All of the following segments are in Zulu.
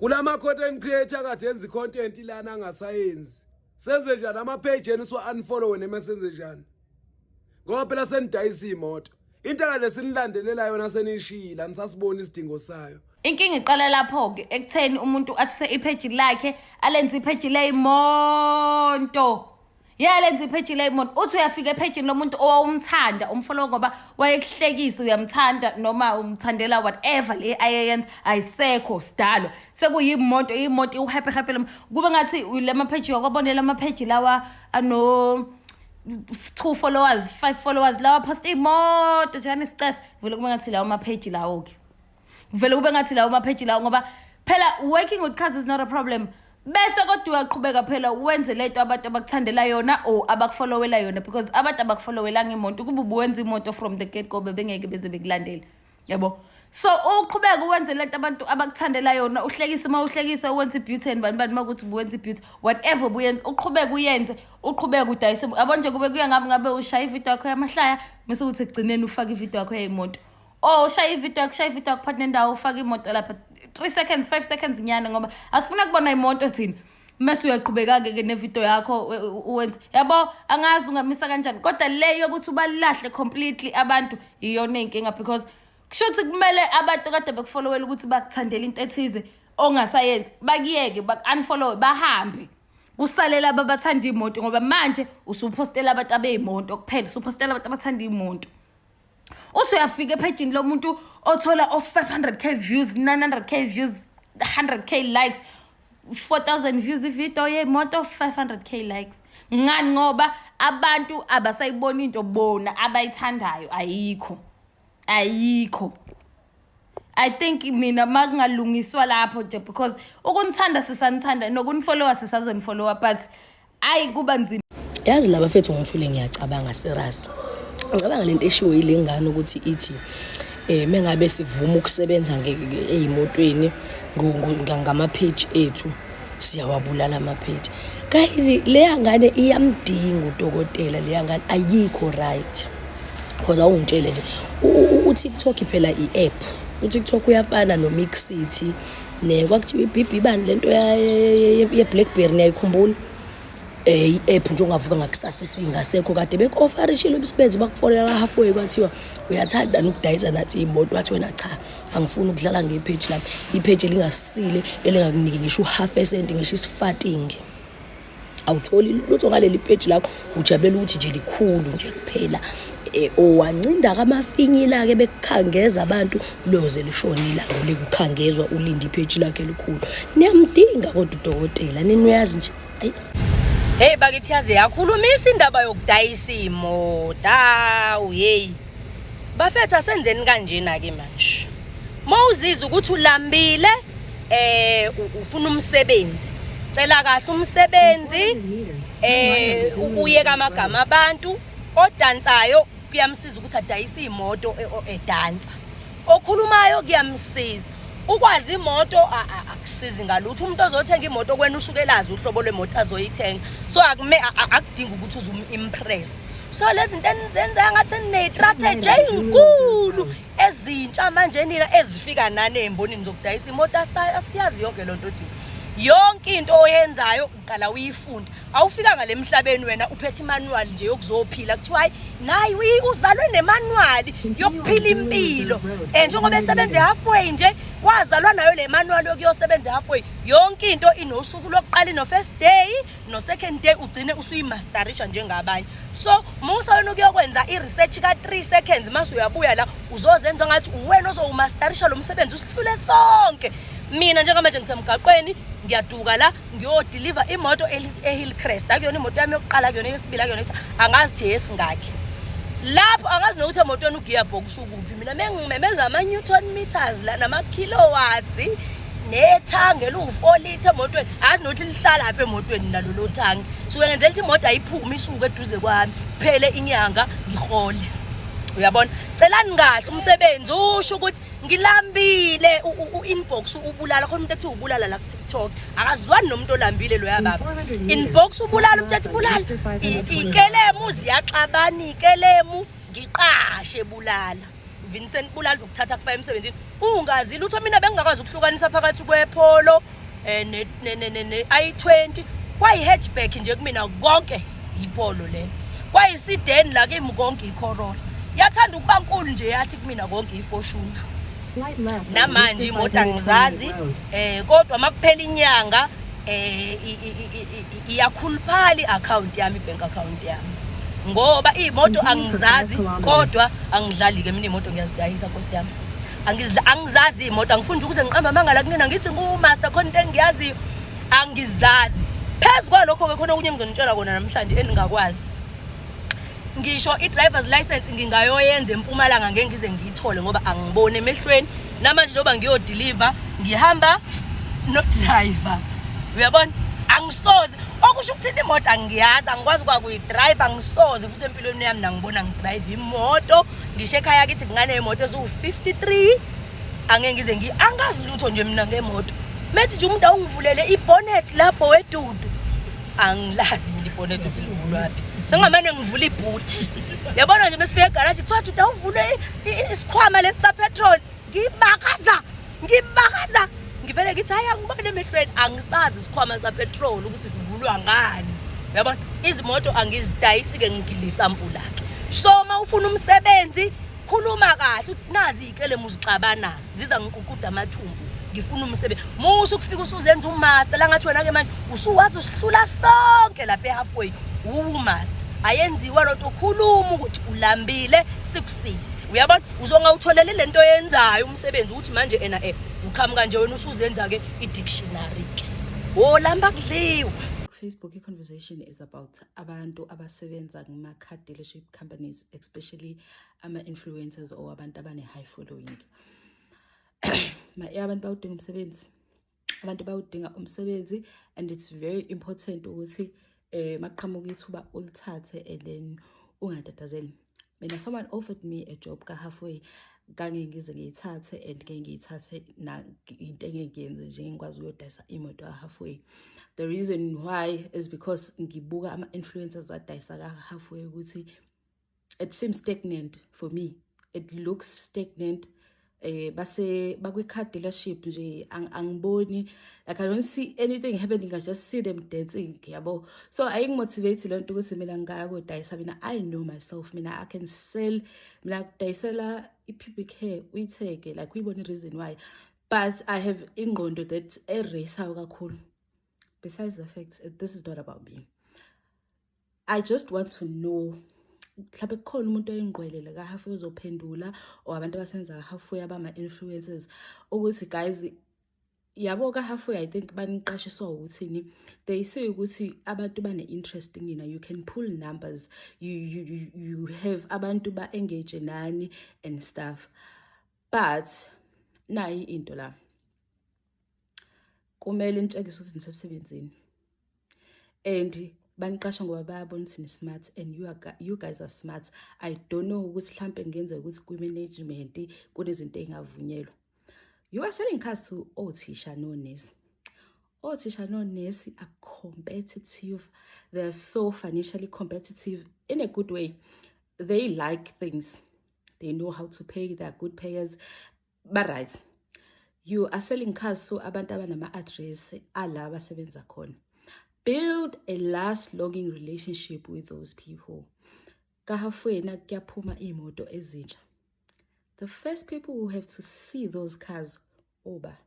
Kulama content creator kade enza content lana angasayenzi. Senze njani ama page enu siwa unfollow noma senze njani? Ngoba phela senidayisa imoto. Into kade sinilandelela yona senishila anisasiboni isidingo sayo. Inkinga iqala lapho-ke ekutheni umuntu athise ipheji lakhe alenze ipheji ley'monto. Yalenza ipheji ley'monto. Uthi uyafika ephejini lomuntu owawumthanda umfollow ngoba wayekuhlekisa uyamthanda noma umthandela whatever le ayeyenza ayisekho sidalwa. Sekuyimoto imoto iwuhappy happy kube ngathi la mapheji wakwabonela amapheji lawa ano 2 followers 5 followers lawa post imoto njani sicefe vele kube ngathi lawo mapheji lawo ke. Vele kube ngathi lawo mapheji lawo ngoba phela working with cars is not a problem. Bese kodwa uyaqhubeka phela wenze lento abantu abakuthandela yona or abakufollowela yona because abantu abakufollowelanga imoto kuba ubuwenza imoto from the get go bebengeke beze bekulandele. Yabo. So uqhubeka uwenze lento abantu abakuthandela yona uhlekise uma uhlekisa uwenza i-beauty and bani bani makuthi ubuwenza i-beauty whatever ubuyenza uqhubeke uyenze uqhubeke udayise yabo nje kube kuya ngabe ngabe ushaya ividiyo yakho yamahlaya bese uthi ekugcineni ufake ividiyo yakho yeyimoto oh ushaya ividiyo yakho ushaya ividiyo yakho phakathi nendawo ufake imoto lapha 3 seconds 5 seconds nyana ngoba asifuna kubona imoto thina mase uyaqhubeka-ke ke nevidiyo yakho uwenze yabo angazi ungamisa kanjani kodwa le yokuthi ubalahle completely abantu iyona inkinga because kusho ukuthi kumele abantu kade bekufollowela ukuthi bakuthandela into ethize ongasayenzi bakuyeke baku-unfollowe bahambe kusalela ababathanda imoto ngoba manje usuphostela abantu abeyimoto kuphela usuphostela abantu abathanda imoto. Uthi uyafika ephejini lomuntu othola o-500K views 900K views 100K likes 4000 views ividiyo yemoto 500K likes. Ngani? Ngoba abantu abasayiboni into bona abayithandayo ayikho ayikho. I think mina makungalungiswa lapho nje because ukunithanda sisanithanda nokunifollowa sisazonifollowa but ayi kuba nzima. Yazi laba fethu ngithule ngiyacabanga serious. Ngicabanga lento eshiwo yile ngane ukuthi ithi mengabe sivuma ukusebenza eyimotweni ngama page ethu siyawabulala ama page. Guys leya ngane iyamdinga udokotela leya ngane ayikho right. Because awungitshele nje uTikTok phela i-app. uTikTok uyafana no Mixit ne kwakuthiwa iBB bani lento ye Blackberry niyayikhumbula? I-app nje ongavuka ngakusasa isingasekho kade beku-offerishile umsebenzi bakufonela halfway kwathiwa uyathanda nokudayisa nathi imoto wathi wena cha angifuni ukudlala ngepage lami ipage elingasile elingakuniki ngisho uhalf esenti ngisho isifatingi awutholi lutho ngaleli page lakho ujabulela ukuthi nje likhulu nje kuphela owancinda kamafinyila ke bekukhangeza abantu loze lishonile likukhangezwa ulinde ipage lakhe elikhulu niyamdinga kodwa udokotela nini uyazi nje ayi. Hey bakithi yaze yakhulumisa indaba yokudayisa imoto. Awu hey. Bafethu asenzeni kanjena ke manje. Mawuzizwa ukuthi ulambile ufuna umsebenzi. Cela kahle umsebenzi uyeka amagama abantu odansayo kuyamsiza ukuthi adayise imoto edansa. Okhulumayo kuyamsiza. Ukwazi imoto akusizi ngalutho. Umuntu ozothenga imoto kwena usuke elazi uhlobo lwemoto azoyithenga. So akume akudingi ukuthi uze um-impress. So lezi zinto enizenzayo ngathi nine-strategy ezinkulu ezintsha manje nina ezifika nani ey'mbonini zokudayisa imoto asiyazi yonke loo nto thina. Yonke into oyenzayo uqala uyifunde. Awufika ngale emhlabeni wena uphethe imanual nje yokuzophila kuthiwa hayi nayi uzalwe nemanual yokuphila impilo. Njengoba esebenza halfway nje wazalwa nayo le manual yokuyosebenza halfway. Yonke into inosuku lokuqala ino first day no second day ugcine usuyimasterisha njengabanye. So musa wena ukuyokwenza i-research ka 3 seconds mase uyabuya la uzozenza ngathi uwena ozowumasterisha lo msebenzi usihlule sonke. Mina njengamanje ngisemgaqweni ngiyaduka la ngiyodeliver imoto eHillcrest. Akuyona imoto yami yokuqala akuyona eyesibili akuyona angazi thi yesingakhi. Lapho angazi nokuthi emotweni ugearbox ukuphi. Mina mengimemeza ama newton meters la nama kilowatts nethange eliwu-4 litre emotweni azi nokuthi lihlala apha emotweni nalo lo thangi. Suke ngenzela ukuthi imoto ayiphumi isuke eduze kwami phele inyanga ngihole. Uyabona? Celani kahle umsebenzi usho ukuthi ngilambile u-inbox ubulala khona umuntu ethi ubulala la ku-TikTok akazwani nomuntu olambile loya baba. Inbox ubulala umuntu ethi bulala ikelemu ziyaxabana ikelemu ngiqashe bulala. Vincent Bulala ukuthatha kufaka emsebenzini ungazi lutho. Mina bengingakwazi ukuhlukanisa phakathi kwePolo ne i20. Kwayi-hatchback nje kumina, konke iPolo le. Kwayi-sedan la kimi, konke iCorolla. Yathanda ukuba nkulu nje, yathi kumina konke iFortuner. Namanje imoto angizazi, kodwa makuphela inyanga iyakhuluphala i-account yami, i-bank account yami, ngoba iy'moto angizazi. Kodwa angidlali-ke mina, iy'moto ngiyazidayisa, nkosi yami. Angizazi iy'moto, angifuni nje ukuze ngiqambe amanga la kunina ngithi ngu-master, khona into engiyaziyo, angizazi. Phezu kwalokho-ke, khona okunye engizonitshela kona namhlanje eningakwazi. Ngisho i-drivers license ngingayoyenza eMpumalanga, ngeke ngize ngiyithole ngoba angiboni emehlweni. Namanje njengoba ngiyodeliver, ngihamba no-driver, uyabona? Angisoze, okusho ukuthini, imoto angiyazi, angikwazi kwakuyi-drive, angisoze futhi empilweni yami nangibona ngi-drive imoto. Ngisho ekhaya kithi kunganey'moto eziwu-53, angeke ngize angazi lutho nje mina ngemoto. Methi nje umuntu awungivulele ibhonethi lapho wedudu, angilazi mina ibhonethi ukuthi livulwaphi, sengingamane ngivula ibhuthi, yabona nje. Mesifika egaraji kuthiwa dudu awuvule isikhwama lesi sapetrol, ngibakaza ngibakaza, ngivele ngithi hayi, angibone emehlweni, angisazi isikhwama sapetrol ukuthi sivulwa ngani, uyabona? Izimoto angizidayisi-ke, ngigilisampula-ke. So uma ufuna umsebenzi, khuluma kahle uthi nazi iy'kelemu zixabana, ziza ngiququda amathumbu, ngifuna umsebenzi. Musa ukufika usuzenza umaster la ngathi wena-ke manje usuwazi usihlula sonke lapha e-halfway, uwumaster. Ayenziwa loo nto. Khuluma ukuthi ulambile, sikusize, uyabona? Uzongawutholeli le nto oyenzayo umsebenzi ukuthi manje ena uqhamuka nje wena usuzenza-ke i-dictionary-ke, wolamba kudliwa. Facebook i-conversation is about abantu abasebenza kuma-car dealership companies, especially ama-influencers or abantu abane-high following. Ma abantu bawudinga umsebenzi, abantu bawudinga umsebenzi, and it's very important ukuthi maqhamuka ithuba ulithathe and then ungatatazeli. Mina, someone offered me a job ka-halfway, kange ngize ngiyithathe and ke ngiyithathe na into engeke ngiyenze nje, ngikwazi ukuyodayisa imoto ka-halfway. The reason why is because ngibuka ama-influencers adayisa ka-halfway ukuthi it seems stagnant for me, it looks stagnant. Base bakwi-car dealership nje, angiboni, like I don't see anything happening, I just see them dancing, yabo? So ayingimotivate lento ukuthi mina ngingaya kodayisa. Mina I know myself, mina I can sell. Mina kudayisela i-pubic hair uyithenge, like uyibone i-reason why, but I have ingqondo that erasayo kakhulu. Besides the fact, this is not about me. I just want to know mhlawumbe kukhona umuntu oyingqwelele ka-halfway ozophendula, or abantu abasebenza ka-halfway abama-influencers, ukuthi guys, yabo, ka-halfway I think baniqashiswa ukuthini, they say ukuthi abantu bane-interest kinina, you can pull numbers, you have abantu ba-engage nani and stuff. But nayi into la, kumele nitshengise ukuthi nisemsebenzini and baniqasha ngoba bayabona ukuthi ni-smart and you guys are smart. I don't know ukuthi mhlampe kungenzeka ukuthi kwi-management kunezinto ey'ngavunyelwa. You are selling cars to othisha nonesi. Othisha nonesi are competitive, they are so financially competitive in a good way. They like things, they know how to pay, they are good payers, but right, you are selling cars, so abantu abanama-address ala abasebenza khona. Build a last longing relationship with those people. Ka-halfway kuyaphuma iy'moto ezintsha, the first people who have to see those cars oba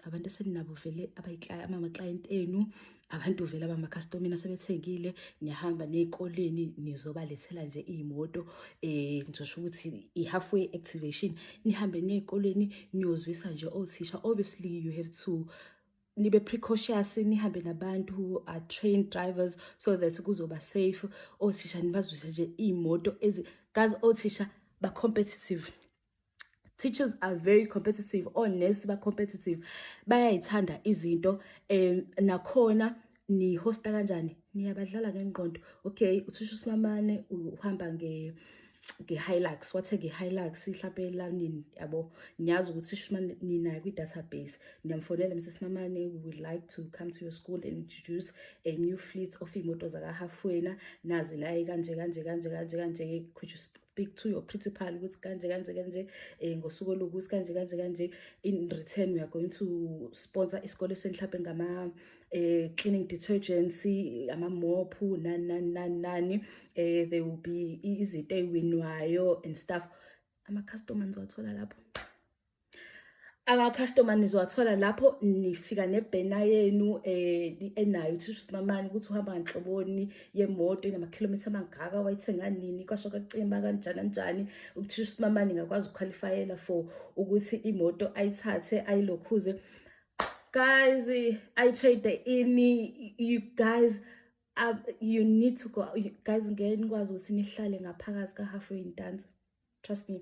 abantu eseninabo vele, ama-client enu, abantu vele abamakhastomini asebethengile. Niyahamba ney'koleni, nizobalethela nje iy'moto. Ngizosho ukuthi i-halfway activation, nihambe ney'koleni, niyozwisa nje othisha. Obviously you have to nibe precautious, nihambe nabantu who are trained drivers so that kuzoba safe. Othisha nibazwise nje iy'moto ezi, guys, othisha ba-competitive. Teachers are very competitive, onesi ba-competitive, bayayithanda izinto. Nakhona ni-hosta kanjani, niyabadlala ngengqondo. Okay, uthisha usimamane uhamba nge-Hilux, wathenga i-Hilux mhlampe lanini, yabo? Niyazi ukuthi usimamane ninayo kwi-database, niyamfonela, "Mr Simamane, we would like to come to your school and introduce a new fleet of iy'moto zaka-halfway, nazi la, kanje kanje kanje kanje kanje, could you Speak to your principal ukuthi kanje kanje kanje, ngosuku olukuthi kanje kanje kanje. In return, we are going to sponsor isikole senhlaphe ngama cleaning detergents, ama-mop, nani nani nani nani. There will be izinto ey'winwayo and stuff. Ama-customer nizowathola lapho, ama-customer nizowathola lapho. Nifika ne-banner yenu enayo uthisha usimamane ukuthi uhamba nganhloboni yemoto, inamakhilomitha amangaka, wayithenga nini, kwasho kwacima kanjani kanjani. Uthisha usimamane ngakwazi ukuqualifyela for ukuthi imoto ayithathe, ayilokhuze, guys, ayi-trade in. You guys, you need to go. You guys, ngeke nikwazi ukuthi nihlale ngaphakathi ka-halfway nidansa. Trust me,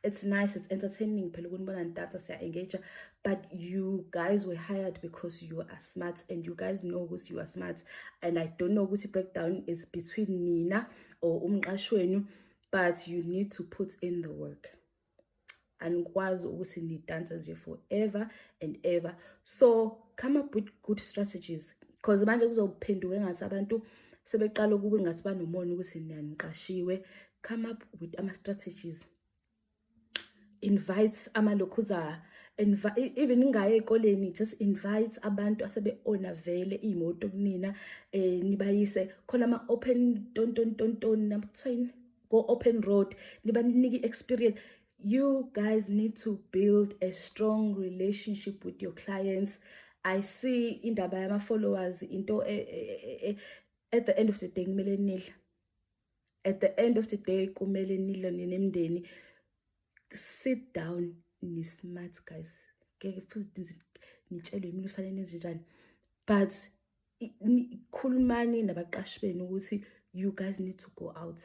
it's nice, it's entertaining phela ukunibona nidansa, siya-engage, but you guys were hired because you are smart and you guys know ukuthi you are smart. And I don't know ukuthi breakdown is between nina or umqashi wenu, but you need to put in the work. Anikwazi ukuthi nidanse nje forever and ever. So come up with good strategies, because manje kuzophenduka engathi abantu sebeqala ukuba ngathi banomona ukuthi niyaniqashiwe. Come up with ama-strategies. Invite amalokhuza, even ingaye ey'koleni, just invite abantu asebe-owna vele iy'moto kunina, nibayise khona ama-open tonton tonton, kuthiwa yini, go open road, nibanike i-experience. You guys need to build a strong relationship with your clients. I see indaba yama-followers into at the end of the day kumele nidle. At the end of the day kumele nidle ninemndeni. Sit down, ni-smart guys, ngeke futhi nitshelwe yimina ufanele nenze njani, but khulumani nabaqashi benu ukuthi you guys need to go out.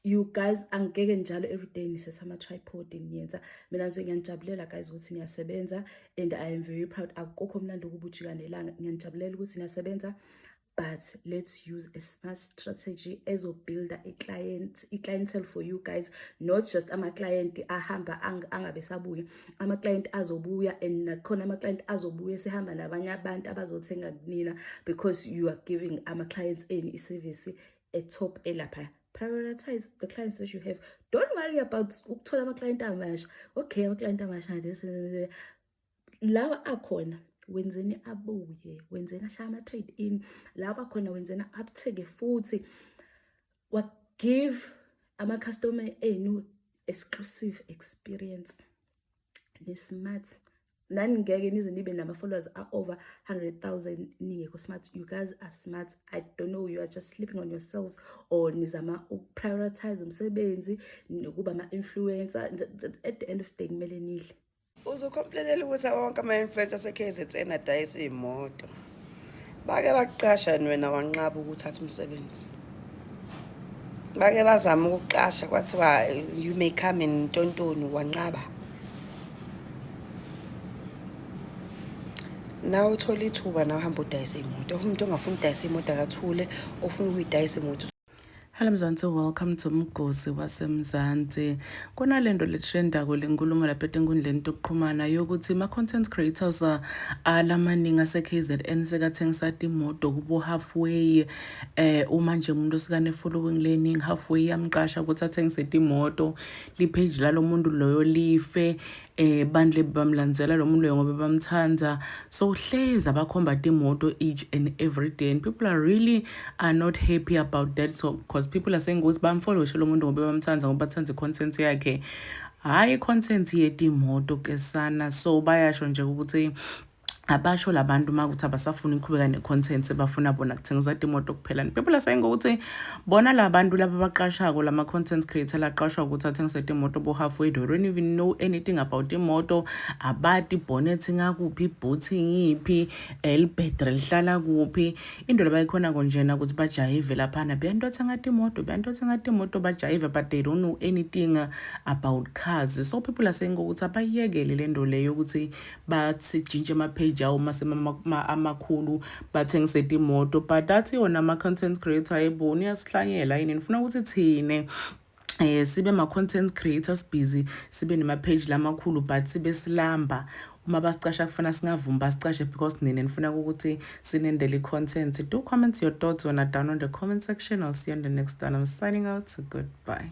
You guys angeke njalo everyday nisetha ama-tripod, niyenza. Mina nje ngiyanijabulela guys ukuthi niyasebenza and I am very proud. Akukho mnandi ukuba ujika nelanga. Ngiyanijabulela ukuthi niyasebenza, but let's use a smart strategy ezobuilda i-client, i-clientele for you guys, not just ama-client ahamba angabe sabuya, ama-client azobuya and nakhona ama-client azobuya sehamba nabanye abantu abazothenga kunina because you are giving ama-clients enu i-service e-top elapha. Prioritize the clients that you have. Don't worry about ukuthola ama-client amasha. Okay, ama-client amasha, this, lawa akhona wenzeni abuye, wenzeni ashaya ama-trade in, lawa akhona wenzeni athenge futhi. Wa give ama-customer enu exclusive experience. Ni-smart nani, ngeke nize nibe nama-followers a-over 100,000 ningekho smart. You guys are smart. I don't know, you are just sleeping on yourselves or nizama ukuprioritize umsebenzi nokuba ama-influencer. At the end of the day kumele nidle. Uzocomplainela ukuthi wonke ama-influencer ase-KZN adayisa iy'moto. Bake bakuqasha wena wanqaba ukuthatha umsebenzi. Bake bazama ukukuqasha, kwathiwa you may come in ntontoni, wanqaba. Nawe uthola ithuba, nawe uhamba udayisa iy'moto. Umuntu ongafuni ukudayisa imoto akathule, ofuna ukuyidayisa imoto. Hello Mzansi, welcome to Mgosi waseMzansi. Kunalento letrendako, lenkulumo lapha etinkundleni tokuxhumana yokuthi ma-content creators alamaningi ase-KZN sekathengisa timoto kubo halfway. Uma nje umuntu osikane following leningi, halfway yamqasha ukuthi athengise timoto, lipage lalo muntu loyo life, bantu bamlandzela lo muntu loyo ngoba bamthanda, so hlezi abakhomba timoto each and every day, and people are really are not happy about that. So because people are saying ukuthi bamfollowshe lo muntu ngoba bamthanda, ngoba bathanda i-content yakhe, hhayi i-content yetimoto ke sana. So bayasho nje ukuthi abasho labantu uma ukuthi abasafuni ukuqhubeka ne-content, sebafuna bona kuthengisa timoto kuphela. And people are saying ukuthi bona la bantu laba abaqashako, lama-content creator laqashwa ukuthi athengise timoto bo-halfway, they don't even know anything about imoto. Abati ibhonethi ngakuphi, ibhuthi ngiphi, libhedri lihlala kuphi. Into labayikhonako njena ukuthi bajayive laphana, beyanto athenga timoto, beyanto athenga timoto, bajayive, but they don't know anything about cars. So people are saying ukuthi abayiyekele le nto leyo ukuthi bathi tshintshe ama-page awo mase amakhulu bathengise timoto. But athi yona ama-content creator, yebo, niyasihlanyela yini, nifuna ukuthi thine sibe ma-content creators busy, sibe nema-page lamakhulu, but sibe silamba uma basicasha, kufana singavumi basicashe because nina nifuna ukuthi sinendele i-content. Do comment your thoughts wena down on the comment section. I'll see you on the next one. I'm signing out. Goodbye.